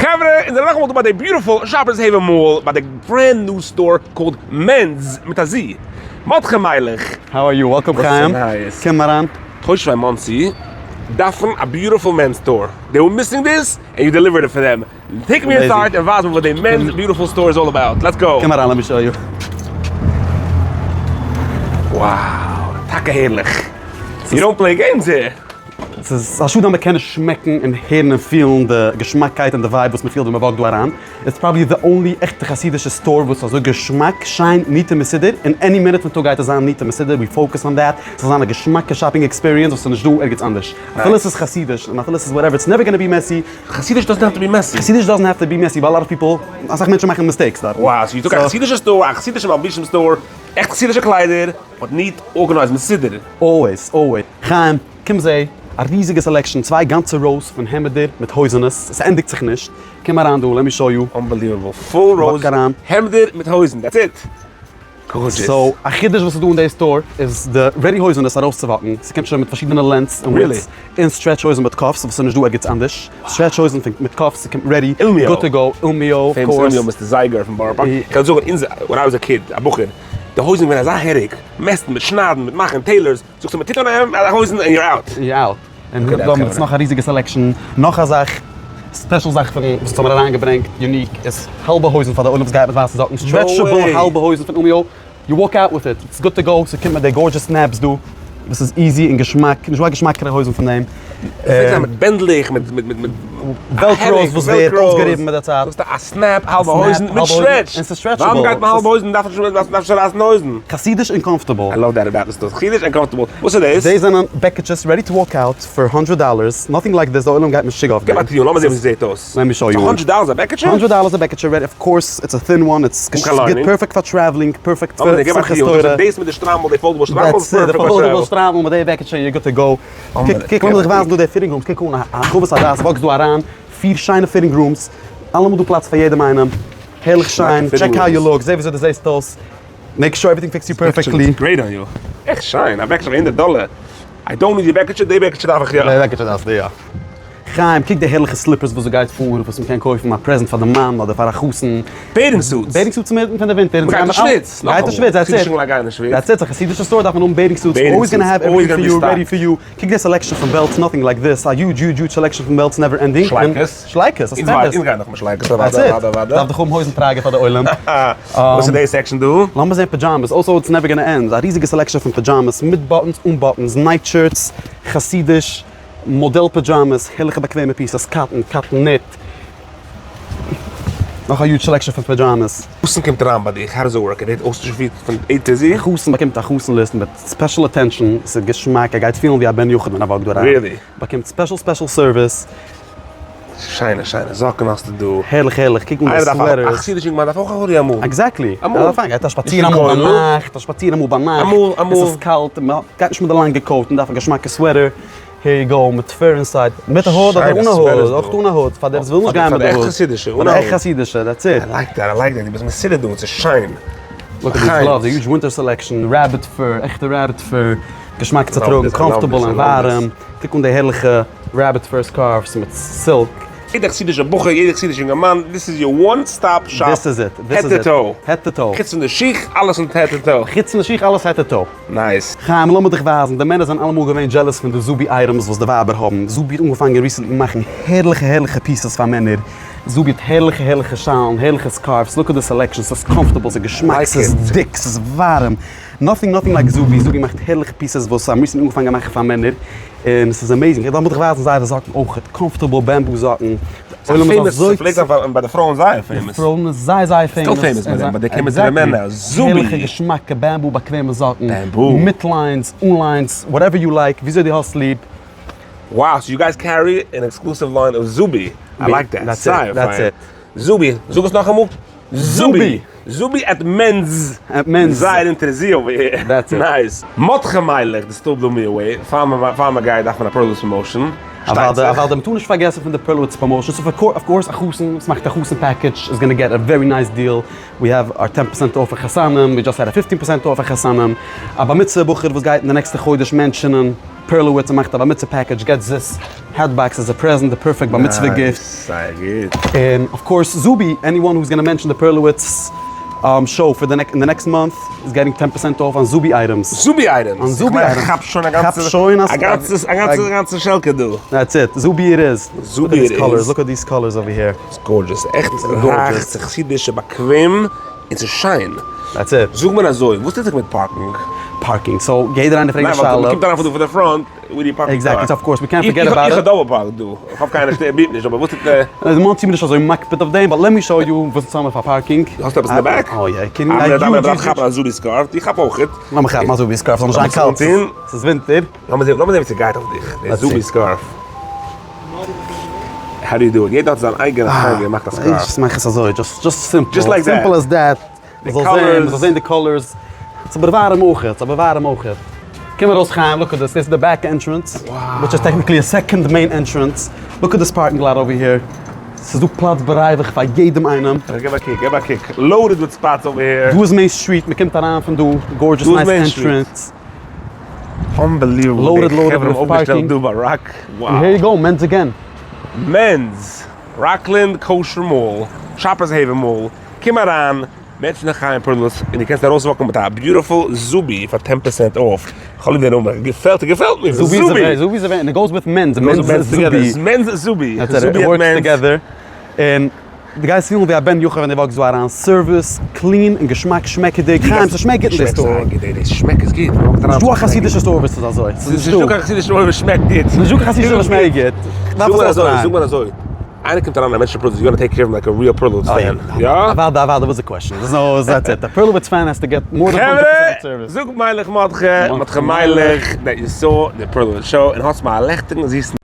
חברה, אונז זענען נאכאמאל דא ביי די beautiful Shoppers Haven Mall, ביי די brand new store called Menz מיט א Z. מרדכי מיילעך. How are you? Welcome חיים. קום אריין. תושבי מאנסי דארפן א beautiful men's store. They were missing this and you delivered it for them. Take me inside און ווייז מיר וואס די Menz beautiful store איז all about. Let's go. קום אריין let me show you. Wow! טאקע הערליך. You don't play games here. ס'איז א שאד אז מ'קען נישט שמעקן און הערן און פילן די געשמאקקייט און די vibe וואס מ'פילט ווען מ'וואקט דא אריין. It's probably the only עכטע חסידישע store וואס איז אזוי געשמאק, שיין, neat און מסודר, און any מינוט פון טאג גייט עס זיין neat און מסודר, we focus on that, ס'זאל זיין א געשמאקע shopping experience וואס איז נישט דא ערגעץ אנדערש. אפילו ס'איז חסידיש און אפילו ס'איז whatever, it's never gonna be messy. חסידיש doesn't have to be messy. חסידיש doesn't have to be messy ווייל a lot of people, אסאך מענטשן מאכן mistakes דארטן. Wow, so you took א חסידישע store, א חסידישע מלבישים store, עכט חסידישע קליידער, but neat, organized, מסודר. Always, always. חיים, קום זע, א ריזיגע selection, צוויי גאנצע rows פון העמעדער מיט הויזענעס, עס ענדיגט זיך נישט, קום אריין דא, let me show you. Unbelievable, full rows, העמדער מיט הויזן, that's it! Gorgeous. So, א חידוש וואס איז דא אין די store איז די ready הויזענעס ארויסצואוואקן, ס'קומט שוין מיט פארשידענע lengths און widths, און stretch הויזן מיט cuffs וואס איז נישט דא ערגעץ אנדערש, stretch הויזן מיט cuffs, ס'קומט ready, good to go, Ilmio, of course. Famous Ilmio Mister זייגער פון בארא פארק, איך קען זאגן אונז, when I was a kid, א בחור, די הויזן געווען אזא headache, מעסטן מיט שניידן מיט מאכן tailors, זאגסטו מען טוט אן א הויזן און you're out. You're out. און דא האבן מיר נאך א ריזיגע selection, נאך א זאך, special זאך פון וואס האבן מיר אריינגעברענגט, unique, איז האלבע הויזן פאר די עולם וואס גייט מיט ווייסע זאקן, stretchable האלבע הויזן פון Ilmio, you walk out with it, it's good to go, ס'קומט מיט די gorgeous snaps דא, וואס איז easy און געשמאק, נישטא א געשמאקערע הויזן פון דעם. פלעגט זיין מיט בענדלעך מיט מיט מיט מיט Velcros וואס ווערט אויסגעריבן מיט די צייט. זאגסטו א snap האלבע הויזן מיט stretch. און ס'איז stretchable. ווארום גייט מען האלבע הויזן דארף נישט דארף נישט רייסן הויזן. חסידיש און comfortable. I love that about the store. חסידיש און comfortable. וואס איז דאס? דאס זענען בעקיטשעס ready to walk out פאר הונדרעט dollars, nothing like this, די עולם גייט משוגע אויף דעם. געב א טריאל לאמיר זען ווי ס'זעט אויס. Let me show you. הונדרעט dollars א בעקיטשע? הונדרעט dollars א בעקיטשע ready, of course it's a thin one, it's גוט perfect פאר traveling, perfect פאר שמחת תורה. דאס מיט די שטריימל, די foldable שטריימל איז perfect פאר travel. Foldable שטריימל מיט די בעקיטשע you're good to go. קוק לאמיר דיך ווייזן דא די fitting rooms, קוק אן א הרחבת הדעת, וואקסט דא אריין, פיר שיינע fitting rooms, אלעמאל דא פלאץ פאר יעדעם איינעם, הערליך שיין, check how you look, זע וויאזוי דו זעסט אויס, make sure everything fits you perfectly. Great on you. עכט שיין, א בעקיטשע פאר הונדערט דאלער, I don't need די בעקיטשע, די בעקיטשע דארף איך יא. די בעקיטשע דארפסטו יא. חיים, קוק די הערליכע slippers וואס דא גייט פאר, וואס מ'קען קויפן א present פאר די מאן אדער פאר א חתן. Bathing suits. Bathing suits אינמיטן פון די ווינטער. מ'גייט אין שוויץ. גייט אין שוויץ, that's it. That's it, א חסידישע store דארף מען האבן bathing suits, always gonna have everything for you, ready for you. קוק די selection פון belts, nothing like this, א huge huge huge selection פון belts never ending. שלייקעס. שלייקעס, א סטענדערס. אונז גייען נאך מיט שלייקעס, אוודאי אוודאי אוודאי. דארף דאך האבן הויזן טראגער פאר די עולם. וואס איז די section דא? לאמיר זען pajamas, also it's never gonna end, א ריזיגע selection פון pajamas, מיט buttons, אן buttons, night shirts, חסידיש, מאדעל pajamas, הערליכע באקוועמע pieces, cotton, cotton knit. נאך א huge selection פון pajamas. חתן קומט אריין ביי דיך, how does it work? ער ווערט אויסגעשפירט פון A to Z? א חתן באקומט א חתן list מיט special attention, ס'איז געשמאק, ער גייט פילן ווי א בן יחיד ווען ער וואקט דא אריין. Really? באקומט special special service. שיינע שיינע זאקן האסטו דא. הערליך הערליך, קוק אן די sweaters. א חסידיש יונגערמאן דארף אויך א hoodie אמאל. Exactly. אמאל. גייט א שפאציר אמאל ביינאכט, א שפאציר אמאל ביינאכט. אמאל אמאל. עס איז קאלט, מ'גייט נישט מיט די לאנגע coat, מ'דארף א געשמאקע sweater. Here you go, מיט fur inside, מיט א hood אדער אן א hood, אויך אן א hood, פאר דער וואס וויל נישט גיין מיט די hood. פאר די עכט חסידישע, פאר די עכט חסידישע, that's it. I like that, I like that, דו ביסט מסודר דא, ס'איז שיין. Look at these gloves, א huge winter selection, rabbit fur, עכטע rabbit fur, געשמאק צו טראגן, comfortable און ווארעם, קוק אן די הערליכע rabbit fur scarves מיט silk. יעדע חסידישע בחור, יעדע חסידישע אינגערמאן, this is your one stop shop, this is it, this head to toe. Head to toe. חוץ פון די שיך, אלעס פון head to toe. חוץ פון די שיך, אלעס head to toe. Nice. חיים לאמיר דיך ווייזן, די מענער זענען אלעמאל געווען jealous פון די Zuby items וואס די ווייבער האבן, Zuby האט אנגעפאנגען recently מאכן הערליכע הערליכע pieces פאר מענער, Zuby האט הערליכע הערליכע שאלן, הערליכע scarves, look at the selection, ס'איז comfortable, ס'איז געשמאק, ס'איז דיק, ס'איז ווארעם, nothing nothing like Zuby, Zuby מאכט הערליכע pieces וואס האבן recently אנגעפאנגען מאכן פאר מענער, און ס'איז amazing, לאמיר דיך ווייזן זייערע זאקן אויכעט, comfortable bamboo זאקן, ס'איז famous, ס'פלעגט זיין ביי די פרויען זייער famous. די פרויען איז זייער זייער famous. Still famous ביי דעם, but they came into the men now. Zuby. הערליכע געשמאקע bamboo באקוועמע זאקן. Bamboo. מיט lines, אן lines, whatever you like, וויאזוי דו האסט ליב. Wow, so you guys carry an exclusive line of Zuby. I like that. That's it, that's it. Zuby, זאג עס נאכאמאל. Zuby! Zuby at Menz. At Menz. זייער אינטערעסירט over here. That's it. Nice. מרדכי מיילעך, די store blew me away. פאר מען גייט דארף מען א produce promotion. אוודאי אוודאי, מ'טאר נישט פארגעסן פון די פערלאוויץ promotion, so of course א חתן וואס מאכט א חתן package is gonna get a very nice deal, we have our ten percent off פאר חתנים, we just had a fifteen percent off פאר חתנים, א בר מצוה בחור וואס גייט אין די נעקסטע חודש mention ען פערלאוויץ און מאכט א בר מצוה package gets this hat box as a present, די perfect בר מצוה gift. Nice, זייער גוט. און of course זובי, anyone who's gonna mention די פערלאוויץ show פאר די אין די next month איז getting ten percent off on זובי items. זובי items? On זובי items. כאפ שוין א גאנצע כאפ שוין א גאנצע א גאנצע שעלקע דא. That's it, זובי it is. זובי it איז. Look at these colors over here. ס'איז gorgeous, עכט רייך, ס'איז חסידיש, ס'איז באקוועם, און ס'איז שיין. That's it. זאג מיר אזוי, וואס טוט זיך מיט parking? Parking, so יעדער איינער פרעגט א שאלה. ניין, ווייל מ'קומט אריין פון דא פון די front, ווי די parking Exactly, of course, we can't forget about it. איך האב double park דא, איך האף קיינער שטערט ביפט נישט, אבער וואס טוט די. די מאנסי איז נישט אזוי מקפיד אויף דעם, but let me show you וואס אונז האבן פאר parking. דו האסט עפעס אין די back? Oh yeah, קען איך. אה, מ'דארף כאפן א זובי scarf, איך כאפ אויכעט. לאמיר כאפן א זובי scarf, זאל נישט זיין קאלט, ס'איז ווינטער. לאמיר זען ווי ס'גייט אויף דיך, די זובי scarf. How do you do it? יעדער האט זיין אייגענע חן ווי ער מאכט א scarf. איך מאך עס אזוי, just simple. Just like that. Simple as that. מ'זאל זען, מ'זאל זען די colors. ס'איז אבער ווארעם אויכעט, ס'איז אבער ווארעם אויכעט. קום ארויס חיים, look at this, דאס איז די back entrance, which is technically a second main entrance. Look at this parking lot over here. ס'איז דא פלאץ בריווח פאר יעדעם איינעם. געב א קוק, געב א קוק. Loaded with spots over here. דא איז main street, מ'קומט אריין פון דא, gorgeous nice entrance. Unbelievable. Loaded loaded with parking. דא ביי ראק. And here you go, Men's again. Men's, Rockland Kosher Mall, Shoppers Haven Mall, קום אריין, mention חיים פערלוס, און דו קענסט ארויסוואקן מיט א beautiful זובי פאר ten percent off. כ'האב ליב די נאמען, געפעלט, געפעלט מיר, זובי. זובי איז א and it goes with Men's, Men's זובי. Men's זובי. It works together. און דו גייסט פילן ווי א בן יחיד ווען דו וואקסט דא אריין, service, clean און געשמאק, שמעקעדיג, חיים ס'שמעקט גוט אין די store. דאס שמעק איז גוט. נישטא א חסידישע store וואס איז אזוי. ס'איז נישטא קיין חסידישע store וואס שמעקט גוט. נישטא קיין חסידישע store וואס שמעקט גוט. זאג מיר אזוי, זאג מיר אזוי. איינער קומט אריין א מענטש פראדוס, you gonna take care of like a real פערלאוויץ fan, יא? אוודאי אוודאי, וואס די question? That's it, א פערלאוויץ fan has to get more than hundred percent service. חברה, זאג מיילעך מרדכי, מרדכי מיילעך, that you saw די פערלאוויץ show, און האטס מיר א לעכטיגן זיסן.